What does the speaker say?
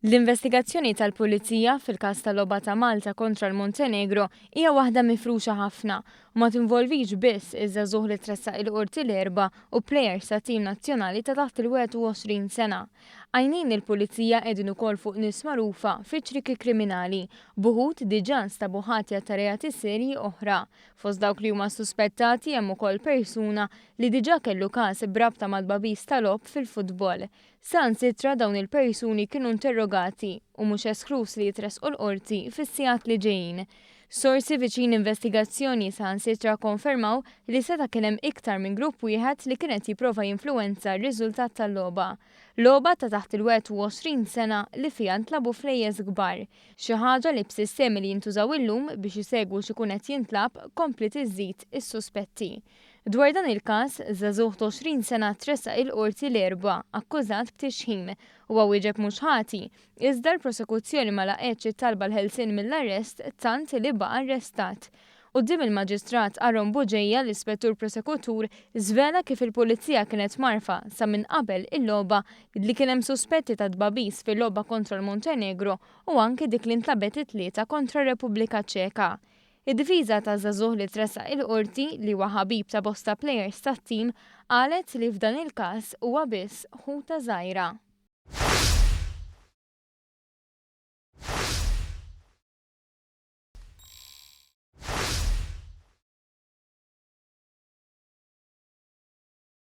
L-investigazzjoni tal-Pulizija fil-każ tal-logħba ta' Malta kontra l-Montenegro hija waħda mifruxa ħafna u ma tinvolvix biss iż-żagħżugħ li tressaq il-Qorti l-Erbgħa u plejers tat-tim nazzjonali ta' taħt il-21 sena. Għajnejn il-Pulizija qegħdin ukoll fuq nies magħrufa fi ċrieki kriminali, b'uħud diġà nstabu ħatja ta' reati serji oħra. Fost dawk li huma suspettati hemm ukoll persuna li diġà kellu każ b'rabta ma' tbagħbis ta' logħob fil-futbol. Saħansitra dawn il-persuni kienu interrogati u mhux eskluż li jitressqu l-Qorti fis-sigħat li ġejjin. Sorsi viċin l-investigazzjoni saħansitra kkonfermaw li seta' kien hemm iktar minn grupp wieħed li kien qed jipprova jinfluwenza r-riżultat tal-logħba. Logħba ta' taħt il-21 sena li fiha ntlagħbu flejjes kbar. Xi ħaġa li b'sistemi li jintużaw illum biex isegwu x'ikun qed jintlagħab kompliet iżżid is-suspetti. Dwar dan il-każ, żagħżugħ ta' 20 sena tressaq il-Qorti l-Erbgħa akkużat b'tixħim. Huwa wieġeb mhux ħati, iżda l-prosekuzzjoni ma laqgħetx it-talba għall-ħelsien mill-arrest tant li baqa' arrestat. Quddiem il-Maġistrat Aaron Bugeja, l-Ispettur Prosekutur żvela kif il-Pulizija kienet mgħarrfa sa minn qabel il-logħba li kien hemm suspetti ta' tbagħbis fil-logħba kontra l-Montenegro u anki dik li ntlagħbet it-Tlieta kontra r-Repubblika Ċeka. Id-difiża taż-żagħżugħ li tressaq il-Qorti, li huwa ħabib ta' bosta plejers tat-tim, qalet li f'dan il-każ huwa biss ħuta żgħira.